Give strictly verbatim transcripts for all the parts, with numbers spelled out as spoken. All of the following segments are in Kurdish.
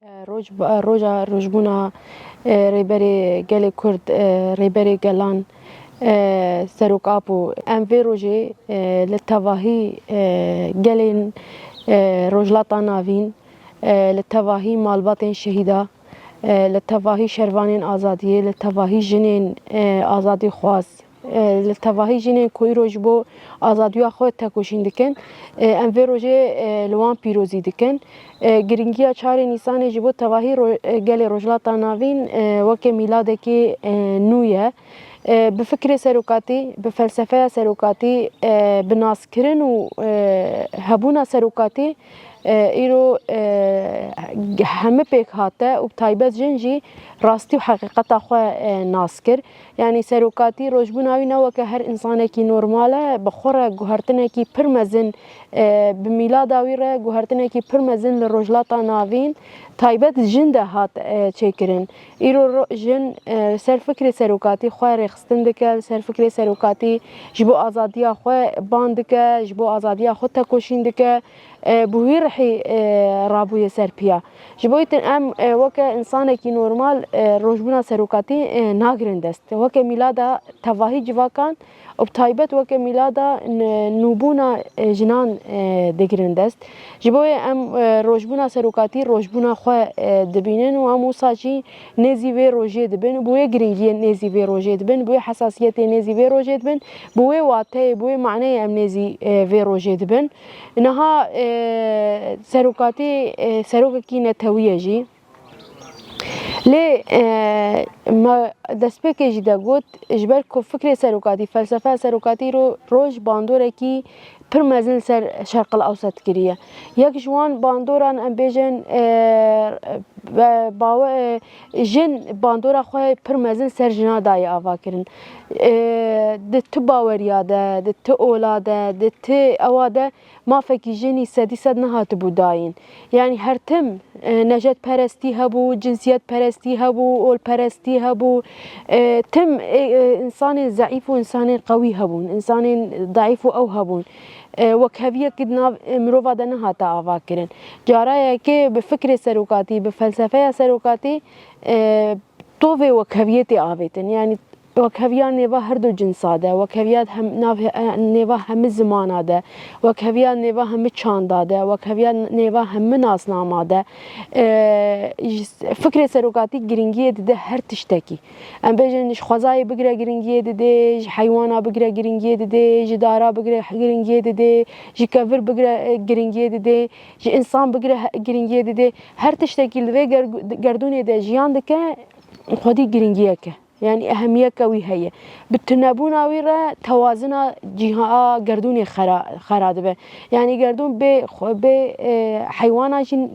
Roj, roja rojbûna, e, Rêberê Gelê Kurd, e, Rêberê Gelan, e, Serok Apo. Em vê rojê, e, li tevahî, e, gelên, e, Rojhilata Navîn, e, li tevahî malbatên şehîda, e, li tevahî şervanên azadiyê, li tevahî jinên, e, azadîxwaz, e, li tevahî jinên ku îro ji bo azadiya xwe tekoşîn dikin, e, em vê rojê, e, li wan pîrozî dikin. E, giringiya çarê Nîsanê ji bo tevahî ro-, e, gelê Rojhilata Navîn, e, weke mîladekî, e, nû ye. E, bi fikrê serokatî, bi felsefeya serokatî, e, bi naskirin û, e, hebûna serokatî, e, îro, e, heme pêk hate û bi taybet jin jî rastî û heqîqeta xwe, e, nas kir. Yanî serokatî rojbûna wî ne weke her însanekî normal e, bi xwe re guhertinekî pir mezin, e, bi mîlada wî re guhertinekî pir mezin li Rojhilata Navîn taybet jin de hat, e, çêkirin. Îro ro-, jin, e, ser fikrê serokatî xwe rêxistin dike, li ser fikrê serokatî ji bo azadiya xwe ban dike, ji bo azadiya xwe tekoşîn dike. E, bi wî rihî, e, rabûye ser piya. Ji bo wî em, e, weke însanekî normal, e, rojbûna serokatî, e, nagirin dest. Weke mîlada tevahî civakan û bi taybet weke mîlada n-, nûbûna, e, jinan, e, digirin dest. Ji bo wê em, e, rojbûna serokatî rojbûna xwe, e, dibînin û em wisa jî nêzî vê rojê dibin, bi wê giringiyê nêzî vê rojê dibin, bi wê hesasiyetê nêzî vê rojê dibin, bi wê wateyê, bi wê maneyê em nêzî, e, vê rojê dibin. Niha, e, serokatî, e, serokekî netewî ye jî. Lê, e, me destpêkê jî de got, ji ber ku fikrê serokatî, felsefeya serokatî ro-, roj bandorekî pir mezin li ser Şerqil Ewset kiriye. Yek ji wan bandoran, em bêjin, e, be-, bawe-, e, jin bandora xwe pir mezin ser jina dayê ava kirin. E, di tu baweriya de, di tu ola de, di tu ewa de mafekî jinî sedî sed nehatibû dayîn. Yanî her tim, e, nejetperestî hebû, cinsiyetperestî hebû, olperestî hebû. E, tim, e, e, însanên zeîf û însanên qewî hebûn, însanên daîf û ew hebûn. E, wekheviyek di nav, e, mirova de nehate ava kirin. Cara yekê bi fikrê serokatî, bi felsefeya serokatî, e, tovê wekheviyê tê avêtin. Yanî wekheviya nêva her du cinsa de, wekheviya hem, nav he-, nêva hemî zimana de, wekheviya nêva hemî çanda de, wekheviya nêva hemî nasnama de, e, ji fikrê serokatî giringiyê dide her tiştekî. Em bêjin, ji xwezayê bigire giringiyê dide, ji heywana bigire giringiyê dide, ji dara bigire giringiyê dide, ji kevir bigire, e, giringiyê dide, ji însan bigire he-, giringiyê dide. Her tiştekî li vê ger-, gerdûnê de jiyan dike, xwedî giringiyek e. Yanî ehemiyeke wî heye. Bi tunebûna wî re tewazina cîha-, gerdûnê xera-, xera dibe. Yanî gerdûn bê xwe, bê, e, heywana jî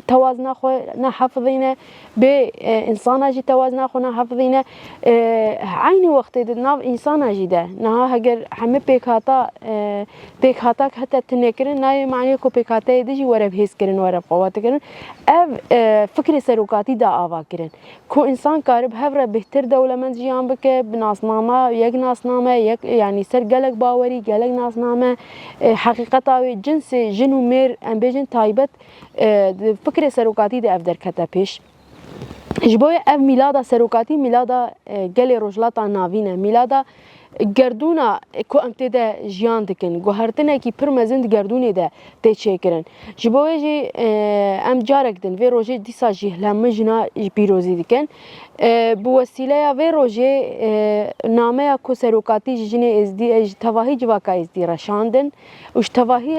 tewazina xwe nahefizîne, bê, e, însana jî tewazina xwe nahefizîne. E, eynî wextê di nav însana jî de. Niha heger hemî pêkhata, e, pêkhatak hete tune kirin, nayê manê ku pêkhateyê din jî were bihêzkirin, were biqewetekirin. Ev, e, fikrê serokatî da ava kirin. Ku însan karibe hev re bêhtir dewlemend jiyan bike, bi nasname, yek nasname, yek, yanî ser gelek bawerî, gelek nasname, e, heqîqeta wê cinsê jin û mêr, em bêjin taybet, e, di fikrê serokatî de ev derkete pêş. Ji bo wê ev mîlada serokatî, mîlada, e, gelê Rojhilata Navîn e, mîlada gerdûna ku em tê de jiyan dikin, guhertinekî pir mezin di gerdûnê de tê çêkirin. Ji bo wê jî, e, em carek din vê rojê dîsa jî li hemû jina jî pîrozî dikin. E, bi wesîleya vê rojê, e, nameya ku serokatî ji jinê êzdî, e, ji tevahî civaka êzdî re şandin û ji tevahî,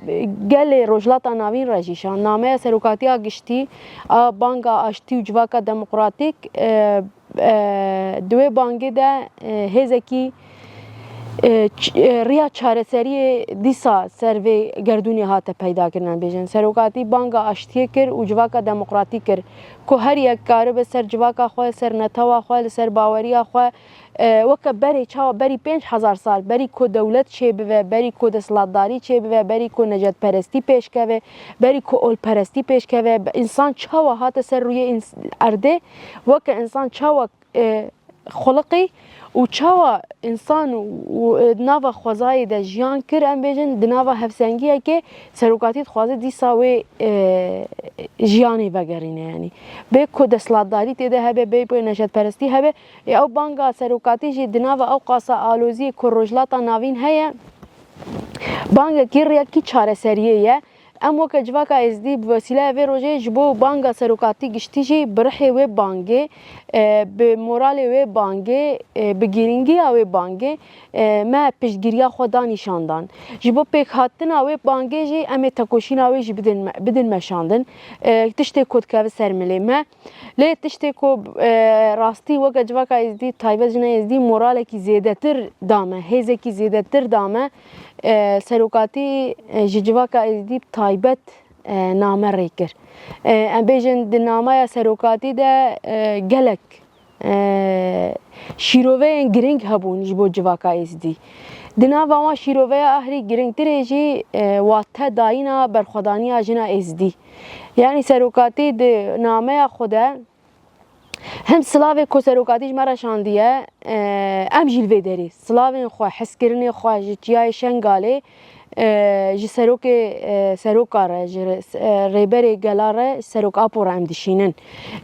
e, gelê Rojhilata Navîn re jî şand. Nameya serokatiya giştî a banga aştî û civaka demokratîk, e, e, di wê bangê de, e, hêzekî, e, ç-, e, riya çareseriyê dîsa ser vê gerdûnê hate peydakirin, em bêjin. Serokatî banga aştiyê kir û civaka demokratî kir ku her yek karibe ser civaka xwe, ser netewa xwe, li ser baweriya xwe, e, weke berê çawa berî pênc hezar sal, berî ku dewlet çêbive, berî ku desthilatdarî çêbive, berî ku necetperestî pêşkeve, berî ku olperestî pêşkeve, be-, însan çawa hate ser rûyê îns-, erdê, weke însan çawa, e, xuliqî û çawa însan û, û, e, nava xwezayê de jiyan kir, em bêjin, di nava hevsengiyekê serokatî dixwaze dîsa wê, e, jiyanê vegerîne, yanî bê ku desthilatdarî tê de hebe, bê ku neşetperestî hebe, ê ew banga serokatî jî di nava ew qasa aloziyê ku Rojhilata Navîn heye, bangekî rêyekî çareseriyê ye. Em weke civaka êzdî bi wesîleya vê rojê ji bo banga serokatî giştî jî bi rihê wê bangê, e, bi moralê wê bangê, e, bi girîngiya wê bangê, e, me piştgiriya xwe da nîşan dan. Ji bo pêkhatina wê bangê jî em ê tekoşîna wê jî bidin me, bidin meşandin. E, tiştê ku dikeve ser milê me. Lê tiştê ku, e, rastî weke civaka êzdî, taybet jina êzdî moralekî zêdetir da me, hêzekî zêdetir da me, e, serokatî, e, ji civaka êzdî bi taybet, e, name rê kir. E, em bêjin di namaya serokatî de, e, gelek, e, şîroveyên girîng hebûn ji bo civaka êzdî. Di nava wan şîroveya ahrî girîngtirê jî, e, wate dayîna berxwedaniya jina êzdî. Yanî serokatî di nameya xwe de him silavê ku serokatî ji me re şandiye, e, em jî li vê derê silavên xwe, hezkirinê xwe ji Çiyayê Şengalê, e, ji serokê, e, seroka re, ji re-, e, rêberê gela re, Serok Apo re em dişînin.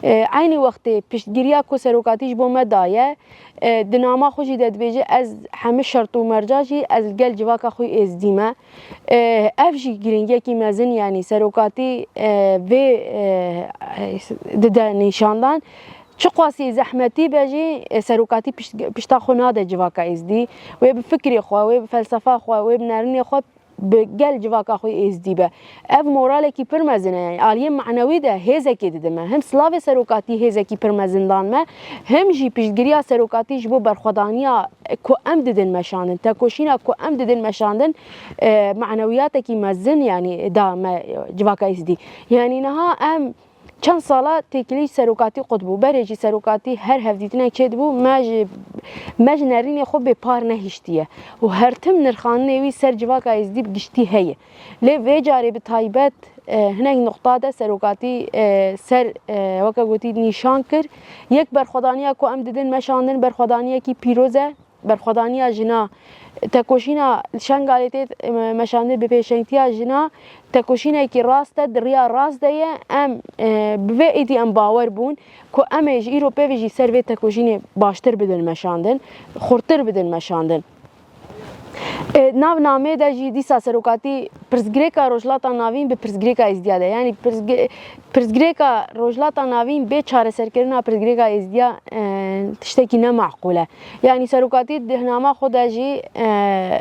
E, eynî wextê piştgiriya ku serokatî ji bo me daye, e, di nama xwe jî de dibêje, ez hemî şert û merca jî ez li gel civaka xwe êzdî me. E, ev jî girîngiyekî mezin, yanî serokatî, e, vê, e, dide nîşandan. Çiqasî zehmetî be jî, e, serokatî pişt-, pişta xwe nade civaka êzdî. Wê bi fikrê xwe, wê bi felsefa xwe, wê bi nerînê xwe bi gel civaka xwe êzdî be. Ev moralekî pir mezin e, yanî aliyê manewî de hêzekê dide me. Him silavê serokatî hêzekî pir mezin dan me, him jî piştgiriya serokatî ji bo berxwedaniya ku em didin meşandin, tekoşîna ku em didin meşandin, e, manewiyatekî mezin, yanî da me, e, civaka êzdî. Yanî niha em çend sala têkilî serokatî qut bû. Berê jî serokatî her hevdîtinek çêdibû, me ji, me ji nerînê xwe bê par nehiştiye. Û her tim nirxandinê wî ser civaka êzdî bi giştî heye. Lê vê carê bi taybet, e, hinek nuqta de serokatî, e, ser, e, weke gotî nîşan kir. Yek berxwedaniya ku em didin meşandin, berxwedaniyekî pîroz e. Berxwedaniya jina, tekoşîna li Şengalê tê, e, meşandin bi pêşengtiya jina, tekoşînekî rast e, di riya rast de ye. Em, e, bi vê êdî em bawer bûn ku em ê ji îro pê ve jî ser vê tekoşînê baştir bidin meşandin, xurtir bidin meşandin. E, nav namê de jî dîsa serokatî pirsgirêka Rojhilata Navîn bi pirsgirêka Êzdiya de, yanî pirsgi-, pirsgirêka Rojhilata Navîn bê çareserkirina pirsgirêka Êzdiya, e, tiştekî ne maqûl e. Yanî serokatî di nama xwe de jî, e,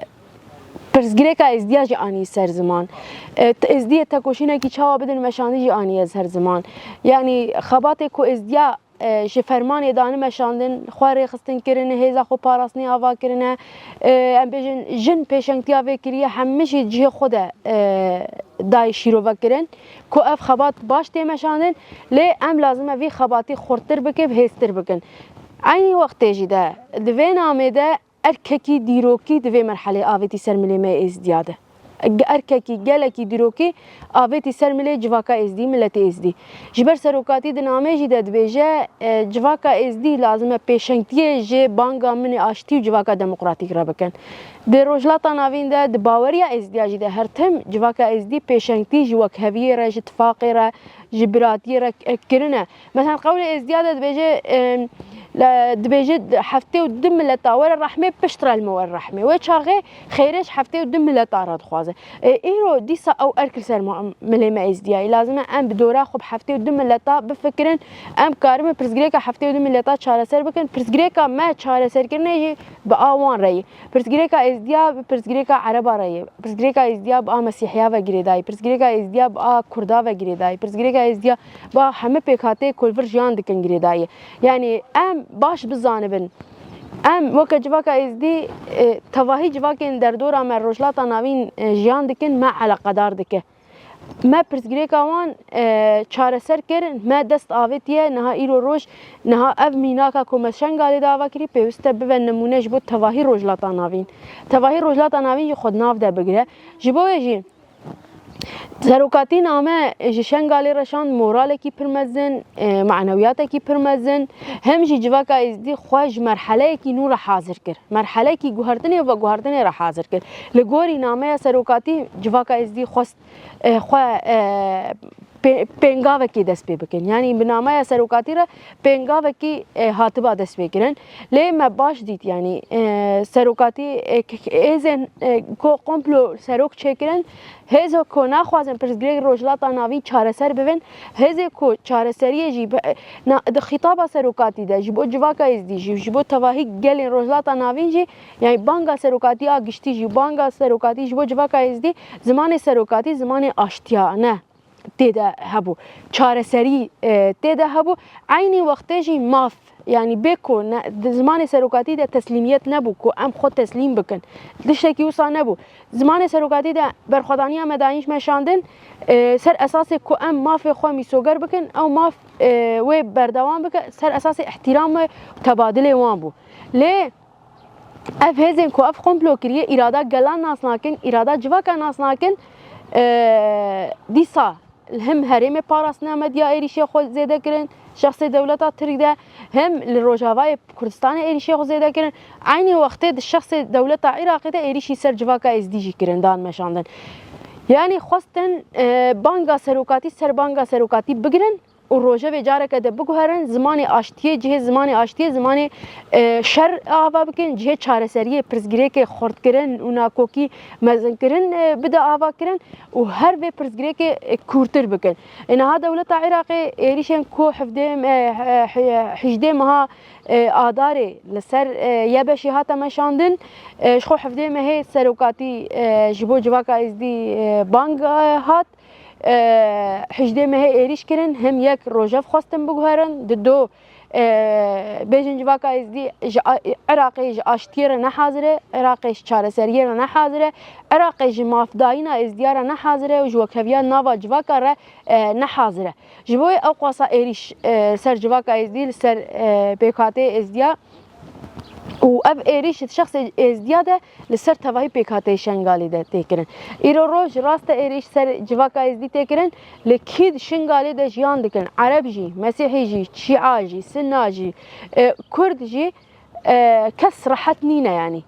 pirsgirêka Êzdiya jî anî ser ziman. E, t-, Êzdiyê tekoşînekî çawa bidin meşandin jî anî ye ser ziman. Yanî xebatê ku Êzdiya e, ji fermanê dane meşandin, xwe rêxistin kirine, hêza xwe parastinê ava kirine. E, em bêjin, jin pêşengtiya vê kiriye, hemî jî cihê xwe de, e, dayê şîrove kirin ku ev xebat baş tê meşandin, lê em lazim e vî xebatî xurttir bikin, hêztir bikin. Eynî wextê jî de di vê namê de erkekî dîrokî di vê merhelê avêtî ser milê me Êzdiya de. Ge-, erkekî gelekî dîrokî avêtî ser milê civaka Êzdî, miletê Êzdî. Ji ber serokatî di namê jî de dibêje, e, civaka Êzdî lazim e pêşengtiyê ji banga min ê aştî û civaka demokratîk re bikin. Di Rojhilata Navîn de, di baweriya Êzdiya jî de her tim civaka Êzdî pêşengtî ji wekheviyê re, ji tifaqê re, ji biratiyê re, e, kirine. Mesela qewlê Êzdiya de dibêje, e, le, dibêje heftê û du mileta were rehmê, piştre li me were rehmê. Wê çaxê xêrê ji heftê û du mileta re dixwaze. E, îro dîsa ew erk li ser ma-, milê me Êzdiya ye. Lazim e em bi dora xwe bi heftê û du mileta bifikirin. Em karibin pirsgirêka heftê û du mileta çareser bikin. Pirsgirêka me çareserkirinê jî bi a wan re ye. Pirsgirêka Êzdiya bi pirsgirêka Ereba re ye. Pirsgirêka Êzdiya bi a Mesîhiya ve girêdayî. Pirsgirêka Êzdiya bi a Kurda ve girêdayî. Pirsgirêka Êzdiya bi a hemî pêkhateyê ku li vir jiyan dikin girêdayî. Yanî em baş bizanibin. Em weke civaka Êzdî, e, tevahî civakên derdora me Rojhilata Navîn, e, jiyan dikin, me eleqedar dike. Me pirsgirêka wan, e, çareser kir, me dest avêtiye, niha îro roj, niha ev mînaka ku me Şengalê de ava kirî, pêwist e bibe nimûne ji bo tevahî Rojhilata Navîn. Tevahî Rojhilata Navîn jî xwe di nav de bigire. Ji bo wê jî Serokatî name ji Şengalê re şand, moralekî pir mezin, e, manewiyatekî pir mezin, hem jî civaka êzdî xwe ji merheleyekî nû re hazir kir. Merheleyekî guhertinê û veguhertinê re hazir kir. Li gorî nameya serokatî civaka êzdî xwest, e, xwe, e, pê-, pêngavekê dest pê bikin. Yanî bi nameya serokatî re pêngavekî, e, hatiba dest pê kirin. Lê me baş dît, yanî, e, serokatî, e, k-, k-, hêzên, e, ku komplo serok çêkirin, hêzo ku naxwazin pirsgirêk Rojhilata Navîn çareser bibin, hêzê ku çareseriyê jî bi, e, na, di xîtaba serokatî de ji bo civaka êzdî jî, ji bo tevahî gelên Rojhilata Navîn jî, yanî banga serokatî a giştî jî, banga serokatî ji bo civaka êzdî, zimanê serokatî zimanê aştiya ne. Tê de hebû. Çareserî, e, tê de hebû. Eynî wextê jî maf, yanî bê ku ne, di zimanê serokatî de teslîmiyet nebû ku em xwe teslîm bikin. Tiştekî wisa nebû. Zimanê serokatî de berxwedaniya me dayîn ji me şandin, e, ser esasê ku em mafê xwe mîsoger bikin, ew maf, e, wê berdewam bike, ser esasê îhtîram û tebadilê wan bû. Lê ev hêzên ku ev komplo kiriye, îrada gelan nas nakin, îrada civaka nas nakin, e, dîsa li him herêmê parastina medya êrîşê xwe zêde kirin, şexsê dewleta Tirk de, him li Rojavayê Kurdistanê êrîşê xwe zêde kirin. Eynî wextê di şexsê dewleta Iraqê de êrîşî ser civaka êzdî jî kirin, dan meşandin. Yanî xwestin, e, banga serokatî ser banga serokatî bigirin û rojevê careke de biguherin, zimanê aştiyê, cihê zimanê aştiyê, zimanê, e, şer ava bikin, cihê çareseriyê, pirsgirêkê xurtkirin û nakokî mezinkirin, e, bide avakirin û her vê pirsgirêkê, e, kûrtir bikin. E, niha dewleta Iraqê êrîşên ku hevdê me-, e, he-, hejdê meha, e, Adarê li ser, e, YBŞ'ê hate meşandin, e, ji xwe hevdê mehê serokatî, e, ji bo civaka êzdî, e, bang, e, hat. E, hejdê mehê êrîş kirin, him yek rojev xwestin biguherin, di do, e, bêjin civaka êzdî ji a-, Iraqê ji aştiyê re ne hazir e, Iraqê ji çareseriyê re ne hazir e, Iraqê ji mafdayîna êzdiya re ne hazir e û ji wekheviya nava civaka re, e, ne hazir e. Ji bo wê ew qasa êrîş, e, ser civaka êzdî li ser, e, pêkhateyê êzdiya û ev êrîş di şexsê êzdiya de li ser tevahî pêkhateyê Şengalê de tê kirin. Îro roj rast e êrîş ser civaka êzdî tê kirin, li kî di Şingalê de jiyan dikin, Ereb jî, Mesîhî jî, Şîa jî, Sinna jî, e, Kurd jî, e, kes rehet nîne yanî.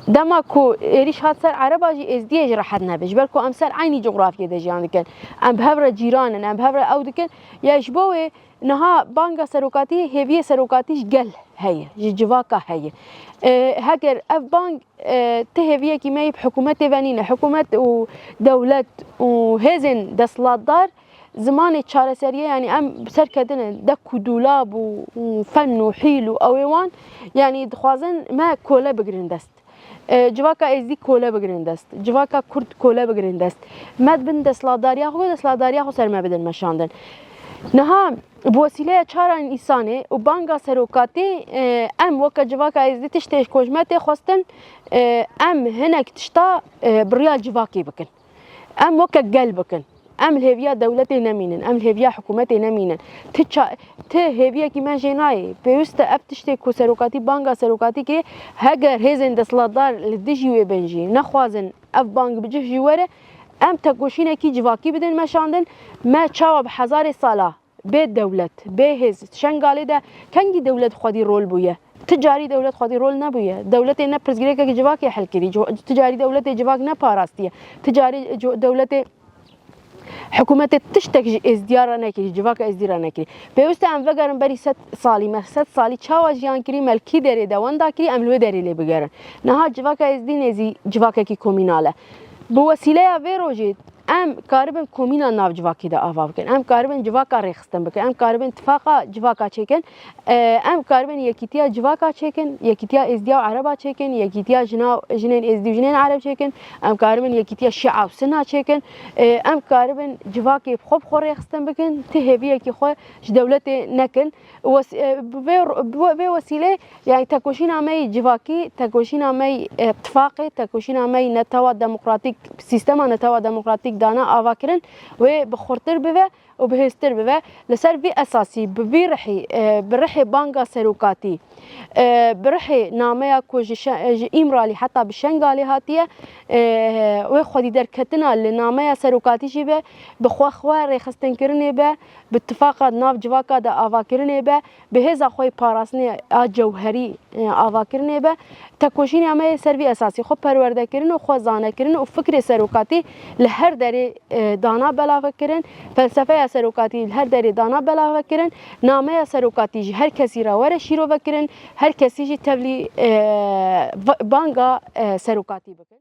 Dema ku êrîş hat ser Ereba jî, êzdiyê jî rehet nebe. Ji ber ku em ser eynî cografyê de jiyan dikin. Em bi hev re cîran in, em bi hev re ew dikin. Ya ji bo wê niha banga serokatî, hêviyê serokatî ji gel heye, ji civaka heye. E, heger ev bang, e, ti hêviyekî me yî bi hikûmetê ve nîne. Hikûmet û dewlet û hêzên desthilatdar zimanê çareseriyê, yanî em bi ser ketine dek û dûlab û, û fen û hîl û ew ê wan, yanî dixwazin me kole bigirin dest. E, civaka êzdî kole bigirin dest. Civaka kurd kole bigirin dest. Me di bin desthilatdariya xwe, desthilatdariya xwe ser me bidin meşandin. Niha bi wesîleya çara însanê û banga serokatî, e, em weke civaka êzdî tiştê ku ji me tê xwestin, e, em hinek tişta, e, bi riya civakê bikin. Em weke gel bikin. Em li hêviya dewletê nemînin, em li hêviya hikûmetê nemînin. Ti ça-, ti hêviyekî me jê nayê. Pêwîst e ev tiştê ku serokatî banga serokatî kirê, heger hêzên desthilatdar li dijî wê bên jî nexwazin ev bang bi cih jî were, em tekoşînekî civakî bidin meşandin. Me çawa bi hezarê sala bê dewlet, bê hêz, Şengalê de kengî dewlet xwedî rol bûye? Ti carî dewlet xwedî rol nebûye. Dewletê ne pirsgirêkeke civakê hel kirî, ci-, ti carî dewletê civak ne parastiye. Ti carî ci-, dewletê, hikûmetê tiştek ji êzdiya re nekirî, civaka êzdî re nekirî. Pêwîst e em vegerin berî sed salî, me sed salî çawa jiyan kirî, me li kî derê de wenda kirî, em li wê derê lê bigerin. Niha civaka êzdî nêzî civakekî komînal e. Bi wesîleya vê rojê em karibin komîna nav civakê de ava bikin. Em karibin civaka rêxistin bikin. Em karibin tifaqa civaka çêkin. E, em karibin yekîtiya civaka çêkin, yekîtiya êzdiya û ereba çêkin, yekîtiya jina, jinên êzdî û jinên ereb çêkin. Em karibin yekîtiya şîa û sinna çêkin. E, em karibin civakê xwe bi xwe rêxistin bikin, ti hêviyekî xwe ji dewletê nekin. Wes-, e, bi vê, bi vê wesîlê, yanî tekoşîna me yî civakî, tekoşîna me yî, e, tifaqê, tekoşîna me yî netewa demokratîk, sîstema netewa demokratîk dana avakirin, wê bi xurtir bibe û bi hêztir bibe. Li ser vî esasî, bi vî rihî, e, bi rihê banga serokatî, e, bi rihê nameya ku ji Şe-, ji Îmralî heta bi Şengalê hatiye, e, wê xwedî derketina li nameya serokatî jî be, bi xwe xwe rêxistinkirinê be, bi tifaqa nav civaka de avakirinê be, bi hêza xwe yê parastinê a cewherî, e, avakirinê be. Tekoşînê me yê ser vî esasî xwe perwerdekirin û xwe zanekirin û fikrê serokatî li her derê, e, dana belavekirin, felsefeya serokatî li her derê dana belavekirin, nameya serokatî ji her kesî re were şîrovekirin, her kesî jî tevlî, e, va-, banga, e, serokatî bikin.